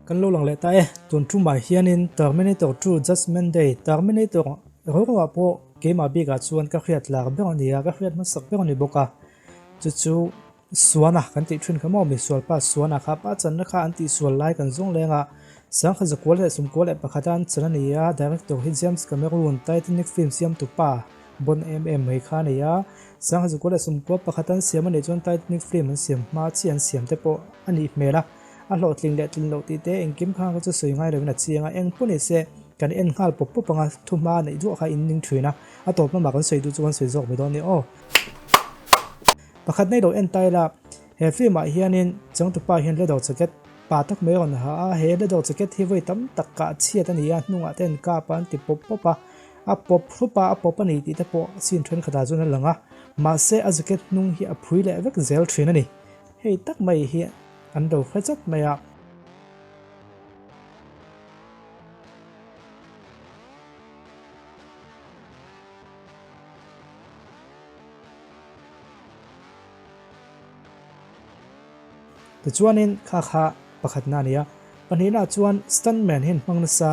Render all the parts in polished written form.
Kan lo lang leh ta e, tun tumah hianin Terminator 2 Judgement Day, Terminator ro ah pawh keimah bikah chuan ka hriat lar ber a ni a, ka hriat hmasak ber a ni bawk a, chu chu Suana kan tih thin kha maw, misual pa Suana kha pa channa kha an tihsual lai kan zawng leng a, Sangha zakua leh sumkua leh pakhata an chan a ni a, director hi James Cameron, Titanic film siamtu pa bon em em mai kha a ni a, Sangha zakua leh sumkua pakhata an siam a nih chuan Titanic film an siam hma chi an siam te pawh a nih hmel a, a hlawhtling leh tlin loh tih te engkim kha chu sawi ngai lovin a chiang a, eng pawh ni se kan en nghal pawp pawp ang a, thuhma a neih duah kha in ning thin a, a tawp lamah kan sawi duh chu kan sawi zawk mai dawn a ni aw. Pakhat nei lo en ta ila, he film ah hianin changtupa hian leather jacket pa tak mai a rawn ha a, he leather jacket hi vawi tam tak kah chhiat a ni a, hnungah te an kap a, an ti pawp pawp a, a pawp hrup a, a pawp a ni tih te pawh scene thenkhatah chuan a lang a, mahse a jacket hnung hi a phui leh vek zel thin a ni. Hei tak mai hi an lo hre chat mai a. Tichuanin kha kha pakhatna a ni a, pahnihna chuan stuntman hian hmang nasa,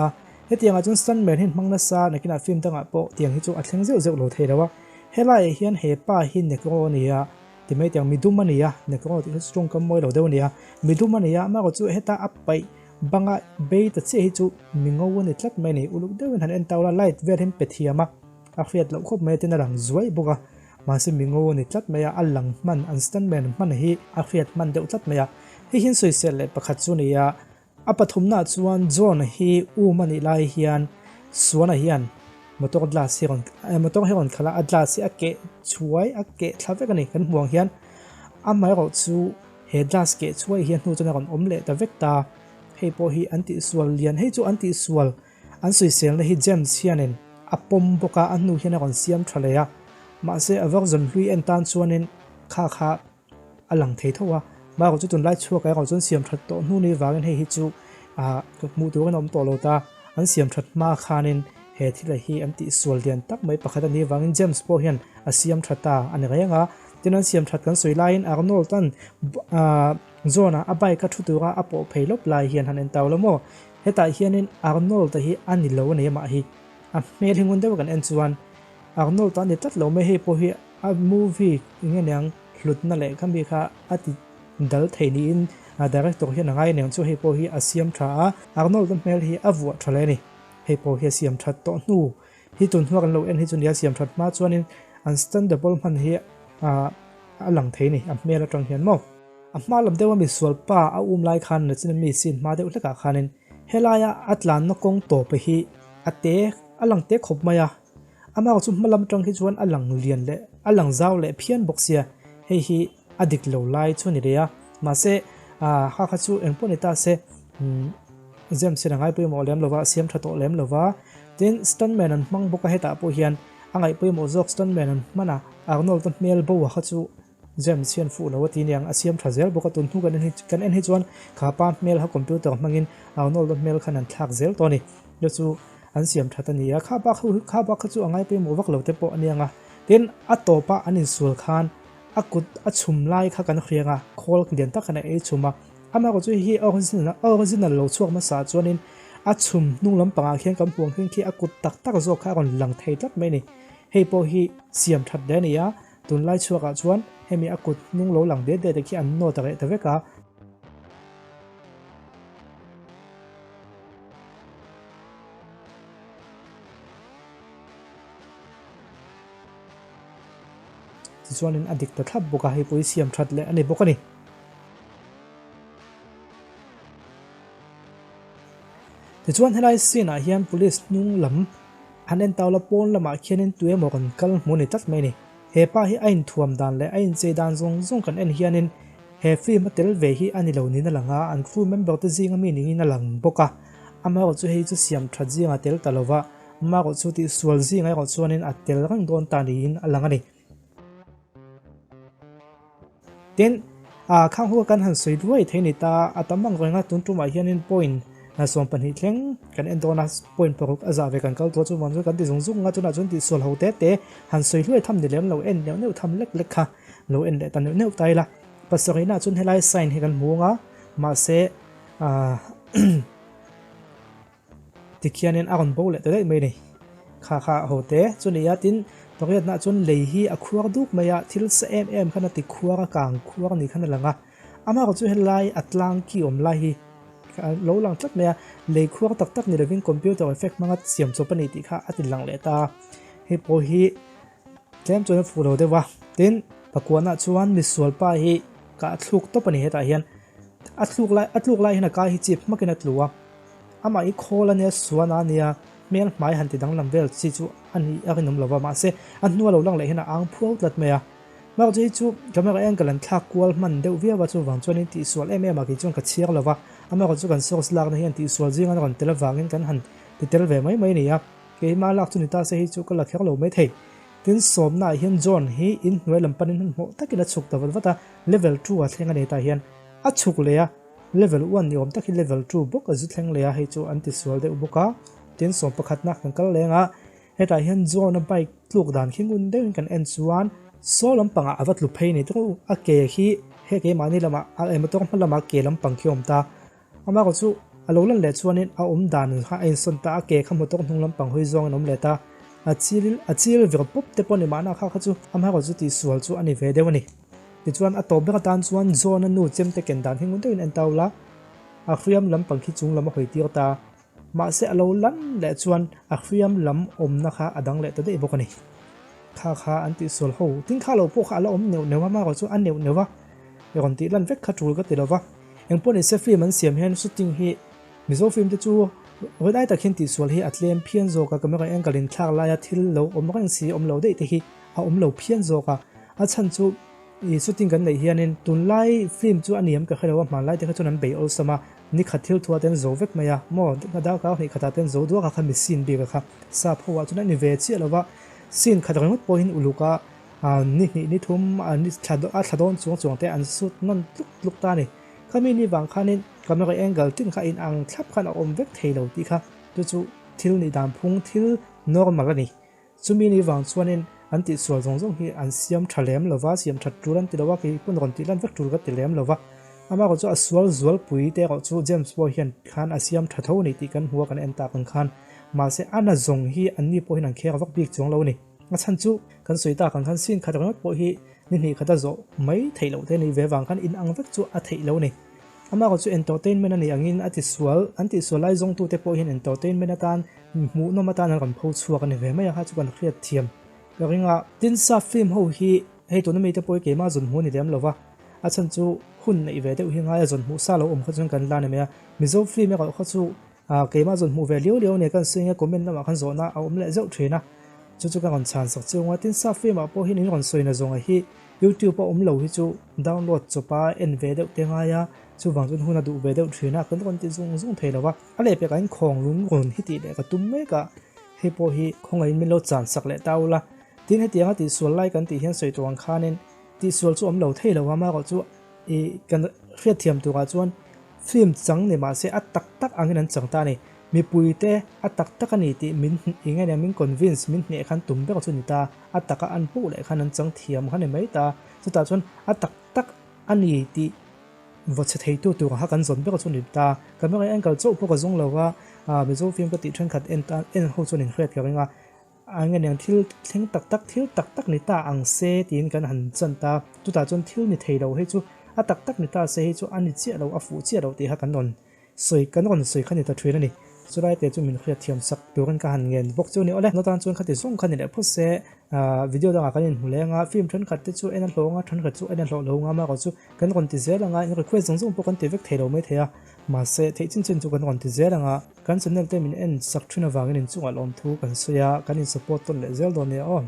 hetiangah chuan stuntman hian hmang nasa nakinah film dangah pawh tiang hi chu a thleng zeuh zeuh lo thei lo a, helaiah hian he pa hi Negro a ni a, ti mai tiang midum a ni a, Negro tih hi chu tawngkam mawi lo deuh a ni a, midum a ni a, amaherawhchu chu heta a paih banga bei ta chiah hi chu mingo a ni tlat mai a ni, uluk deuhin han en tau la light vel hi an pe thiam a. A hriat loh khawp mai a tin a lang zuai bawk a, mahse mi ngo a ni tlat mai a, a lang hman, an stuntman hman hi a hriat hman deuh tlat mai a. Hei hian sawisel leh pakhat chu a ni a, a pathumnaah chuan John hi um a nih lai hian Suana hian motor glass hi rawn motor hi rawn khalh a, a glass hi a keh chhuai a keh thla vek a ni kan hmuh ang hian amaherawh chu he glass keh chhuai hi a hnu chuan a rawn awm leh ta vek ta, hei pawh hi an tihsual lian hei chu an tihsual An sawiselna hi James hianin a pawm bawk a, a hnu hian a rawn siam tha leh a. Mahse, a version hlui en tan chuanin kha kha a lang thei tho a. Marawh chu tunlai chhuakah erawh chuan siam that tawh hnu ni vangin hei hi chu hmuh turin a awm tawh lo ta. An siam that hma khanin he thila hi an tihsual lian tak mai pakhat a nih vangin James pawh hian a siam tha ta a ni reng a. Tin, an siam that kan sawi laiin Arnold-a'n John-a a bike a thu tura a pawh phei lawp lai hian han en tau lo maw? Hetah hianin Arnold-a hi a ni lo a ni amah hi. A hmel hi ngun deuha kan en chuan Arnold-a a ni tlat lo mai, hei pawh hi a movie eng nge niang hlutna leh kha mi kha a ti dal thei niin director hian a ngai aniang chu hei pawh hi a siam tha a, Arnold-a hmel hi a vuah tha hle a ni. Hei pawh hi a siam that tawh hnu hi tun hnuah kan lo en hi chu nia siam that hma chuanin an stand-able hman hi a lang thei a ni a hmel atang hian maw. A hma lam deuha misual pa a um lai khan Nachina mi sin hma deuh hlekah khanin helaia a tlanna kawng tawpa hi a te a lang te khawp mai a, amah chu hma lam atang hi chuan a lang lian leh a lang zau leh phian bawk sia, hei hi a dik lo lai chu a ni rei a, mahse ha kha chu engpawh ni ta se James hian a ngai pawimawh lem lova, a siam tha tawh lem lova, tin stuntman an hmang bawk a hetah pawh hian a ngaih pawimawh zawk stuntman an hman a, Arnold-a hmel bo a kha chu James hian fuh lo a ti niang, a siam tha zel bawk a, tun hnu kan en hi kan en hi chuan kha pa hmel kha computer hmangin Arnold-a hmel khan an thlak zel tawh a ni. Chu chu an siam that a ni a, kha bak ho kha bak kha chu a ngai pawimawh vak lo te pawh a niang a. Tin, a tawpa an insual khan a kut a chhum lai kha kan hriang a, khawl lian tak khan a ei chhum a, amaherawh chu hei hi original original lo chhuak hmasa chuanin a chhum hnung lampangah khian kan hmuh ang khian khi a kut tak tak zawk kha a rawn lang thei tlat mai a ni. Hei pawh hi siam that hle a ni a. Tunlai chhuakah chuan hemi a kut hnung lo lang det det te khi an nawt a reh ta vek a. Tichuanin a dik ta thlap bawk a, hei pawh hi siam that leh a ni bawk a ni. Tichuan helai scene ah hian police hnung lam Han en tau la pawn lamah khianin tu emaw kan kal hmu ni tlat mai a ni. He pa hi a inthuam dan leh a inchei dan zawng zawng kan en hianin he film a tel ve hi a ni lo niin a lang a, an crew member te zinga mi ningin a lang bawk a. Amaherawh chu hei chu siam that zinga tel ta lova, amaherawh chu tihsual zinga erawh chuanin a tel reng dawn ta niin a lang a ni. Tin, ah khang hu kan han sawi luai thei ni ta, a tam ang reng a, tun tumah hianin point 12 thleng kan en dawn a, point paruk a zah ve kan kal tawh chuvang chuan kan ti zung zung a, tunah chuan tihsual ho te te han sawi luai tham ni lem lo en neuh neuh tham lek lek kha lo en leh ta neuh neuh ta ila. Pasarihna chuan helai sign hi kan hmu ang a, mahse ah. Tikhianin a rawn bo leh ta daih mai a ni. Kha kha ho te chu ni a, tin pariatna chuan lei hi a khuar duk mai a, thil sa em em khan a ti khuar a, kang khuar ni khan a lang a. Amaherawh chu helai a tlang ki awm lai hi lo lang tlat mai a, lei khuar tak tak ni lovin computer effect hmanga siam chawp a ni tih kha a ti lang leh ta a. Hei pawh hi tlem chuan a fuh lo deuh a, tin pakuana chuan misual pa hi kah a thluk tawp a ni hetah hian a thluk lai a tluk lai hian a kai hi chip hmakin a tlu a. Amah hi khawl a nia, suan a nia, hmel hmai han ti danglam vel chi chu a nih a rinawm lo va, mahse a hnua lo lang leh hian a ang phuau tlat mai a. Mark hi chu camera angle an thlak kual hman deuh viau a, chuvang chuanin tihsual em em ah kei chuan ka chhiar lo va, amaherawh chu kan source lakna hian tihsual zing an rawn tel avangin kan han ti tel ve mai mai a ni a, keimah lak chu ni ta se hi chu ka la kher lo mai thei. Tin sawmna ah hian John hi inhnuai lam panin hmanhmawh takin a chhuk ta vat vat a, level 2 a thleng a ni tah hian a chhuk leh a, Level 1 ni awm tak hi level 2 bawk a zu thleng leh a, hei chu an tisual deuh bawk a. Tin 11 na kan kal leng a, hetah hian John a bike tluk dan khi ngun deuhin kan en chuan saw lampangah a va tlu phei ni tawk u, a ke khi he keimahni lamah a motor hma lamah ke lampang khi a awm ta. Amaherawhchu chu a lo lan leh chuanin a awm dan kha a insawn ta a, ke kha motor hnung lampang hawi zawngin a awm leh ta. A chil a chil vir pawp te pawh ni mahna kha kha chu amaherawhchu chu tihsual chu a ni ve deuh a ni. Tichuan a tawp ber atan chuan John-a nu chemte ken dan hi ngun deuhin en tau la, a hriam lampang khi chung lam a hawi tir ta. Mahse a lo lan leh chuan a hriam lam awmna kha a dang leh ta daih bawk a ni. Kha kha an tihsual ho tin kha lo pawh kha a la awm neuh neuh a, amaherawh chu a neuh neuh a, i rawn tih lan vek kha tul ka ti lo va. Engpawh nise film an siam hian shooting hi Mizo film te chu rinai tak hian tihsual hi a tlem phian zawk a, camera angle in thlak laia thil lo awm reng si awm lo daih te hi a awm lo phian zawk a, a chhan chu ih shooting kan neih hianin tunlai film chu a niam ka hre lo a, hmanlai te kha chuan an bei awlsam a, nikhat thil thuah te an zo vek mai a, maw darkar hnih khatah te an zo duak a kha mi scene bik a kha sap ho ah chuan a ni ve chiah lo va, scene khat ringawt pawhin uluk a ni hnih ni thum a ni thla a thla dawn chuang chuang te an shoot nawn tluk tluk ta a ni, khami ni vang khanin camera angle tin kha in ang thlap khan a awm vek thei lo tih kha chu chu thil nih dan phung thil normal a ni. Chumi ni vang chuanin an tihsual zawng zawng hi an siam tha lem lo va, siam that tul an ti lo a, kei pawn rawn tih lan vek tul ka ti lem lo va. Amaherawh chu a sual zualpui te erawh chu James pawh hian khan a siam tha tho a ni tih kan hmu a, kan en tak ang khan. Mahse a na zawng hi an ni pawh hian an kher vak bik chuang lo a ni. A chhan chu kan sawi tak ang khan scene khat ringawt pawh hi ni hnih khat a zawh mai theih loh te a nih ve vang khan inang vek chu a theih lo a ni. Amaherawh chu entertainment a nih angin a tisual, an tihsual lai zawngtute pawh hian entertainment atan hmuhnawm atan an rawn pho chhuak a ni ve mai a, kha chu kan hriat thiam ka ring a. Tin, sap film ho hi hei tuna mite pawh hi keimah zawn hmuh a ni lem lo va, a chhan chu hun neih ve deuh hi ngai a zawn hmuh sa lo awm kha chuan kan la ni mai a. Mizo film erawh kha chu keimah zawn hmuh ve liau liau a ni a, kan sawi anga comment lamah khan zawhna a awm leh zeuh thin a, chu chu ka rawn chhan sak chiang a. Tin, sap film ah pawh hian in rawn sawina zawnga hi YouTube a awm lo hi chu download chawp a en ve deuh te ngai a, chuvang chuan hun a duh ve deuh thin a, kan rawn ti zung zung thei lo va, a lehpekah in khawng lung rawn hi tih leh ka tum mek a, hei pawh hi khawngaihin min lo chan sak leh ta ula, tin hetianga tihsual lai kan tih hian sawi tawh ang khanin tihsual chu awm lo thei lo a, amaherawh chu ih kan hriatthiam turah chuan film chang ni mahse a tak tak angin an chang ta a ni. Mipuite a tak tak a ni tih min eng eng min convince min hneh khan tum ber chu ni ta, a taka an hmuh leh khan an chang thiam kha ni mai ta, chutah chuan a tak tak a ni tih vaw chhe theitu tur kha kan zawn ber chu ni ta. Camera angle chauh pawh ka zawng lo va, Mizo film ka tih thenkhat en tan en ho chuan inhriat ka ring a, eng eng thil thleng tak tak thil tak tak ni ta ang se tiin kan han chan ta, chutah chuan thil ni thei lo hei chu a tak tak ni ta se hei chu a ni chiah lo a fuh chiah lo tih kha kan rawn Sawi kan rawn sawi kha ni ta thin a ni. Chulai te chu min hriat thiam sak turin ka han ngen bawk chu a ni awle. Natan chuan khati zawng kha ni leh phawt se, video dangah kan inhmu leng a, film thenkhat te chu en a hlawh anga, thenkhat chu en a hlawh lo anga, amaherawh chu kan rawn ti zel anga, in request zawng zawng pawh kan ti vek thei lo mai thei a, mahse theih chin chin chu kan rawn ti zel anga, kan channel te min en sak thin avangin inchungah lawmthu kan sawi a, kan in support tawn leh zel dawn nia aw.